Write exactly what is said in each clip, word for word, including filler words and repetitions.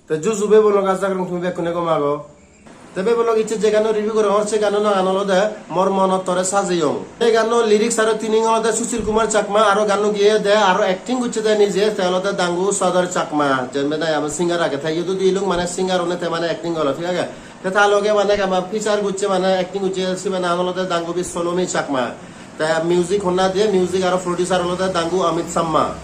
Te juju bebonlok, aja gorong tumi bekkune gom ago. Te bebonlok, icche je ganno review gorongor se ganno nangan olode Mor Monot Tore Sajeyong. Ei ganno lyrics aro tuning olode Sushil Kumar Chakma, aro ganno giyede aro acting gocchede nije, te olode Dangu Sodor Chakma, jen bede ami singer age, te iyot udi ilung mane singer one, te mane acting golo, thik age? Te ta loge mane ama feature gocche, mane acting gocche, sibe nangan olode Dangubi Solomi Chakma. Te music honna diye, music aro producer olode Dangu Amit Sharma.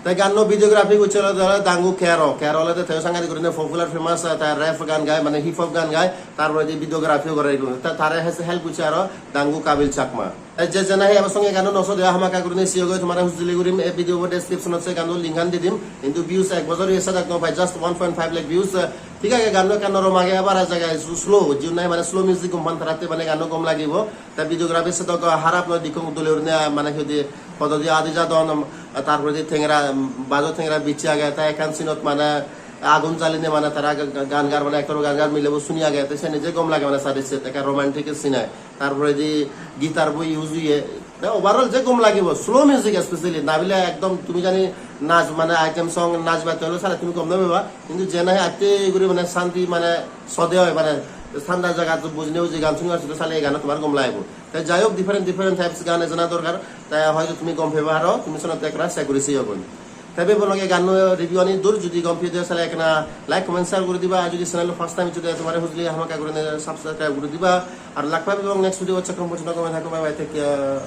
Te ganno videography gocche olode Dangu Kero, Kero olode teyo sangadik gurine popular, famous, te rap gan gai, mane hip hop gan gai, tar poredi videography-o gore igun. Te tare he-, help gocche aro Dangu Kabil Chakma. Te je je nahi ebo songe ganno no sode, hamakkai gurine siyogoi, tomare hujuli gurim, ei video bo description-ot se ganno link-an di dim. Hintu views ek bojor oye, sadak no pai, just one point five lakh views. Thik age, ganno ekkan norom age, abar ek jaga slow, jiun nahi mane slow music gom pan, taratte mane ganno gom lagibo. Te videography sedok harap noi, dekkong dole gurinei, mane hi hoide, pododi adi jadon, tar poredi tengera, bajo tengera bicche age, te ekkan scene-ot mane agun jalinei mane tara ga-, ga-, gan gar, mane actor gan gar milebo suni age, te seni je gom lage mane sade set ekkan romantic scene age. Tar poredi guitar bo use oye, te overall je gom lagibo, slow music especially, na bile ekdom tumi jani naj mane item song naj batte hole sale tumi gom no peba, hintu je nahi atte guri mane santi mane sode oi, mane thanda jagat bujine uje gan suni parso, sale ei gano tomar gom lagibo. Te jai hok, different different types gan ejana dorkar. Te hoyto tumi gom peba, aro tumi senotte ekkena check guri seyo goi. Te bebonlok, ei ganno review ani dur, judi gom peye de sale ekkena like, comment, share guri diba. Ar judi channel first time eccho de, tomare hujuli hamakkai gurine subscribe guri diba. Ar lak pebong next video, hocche kom pojjonto gome thakko, bye bye, take care.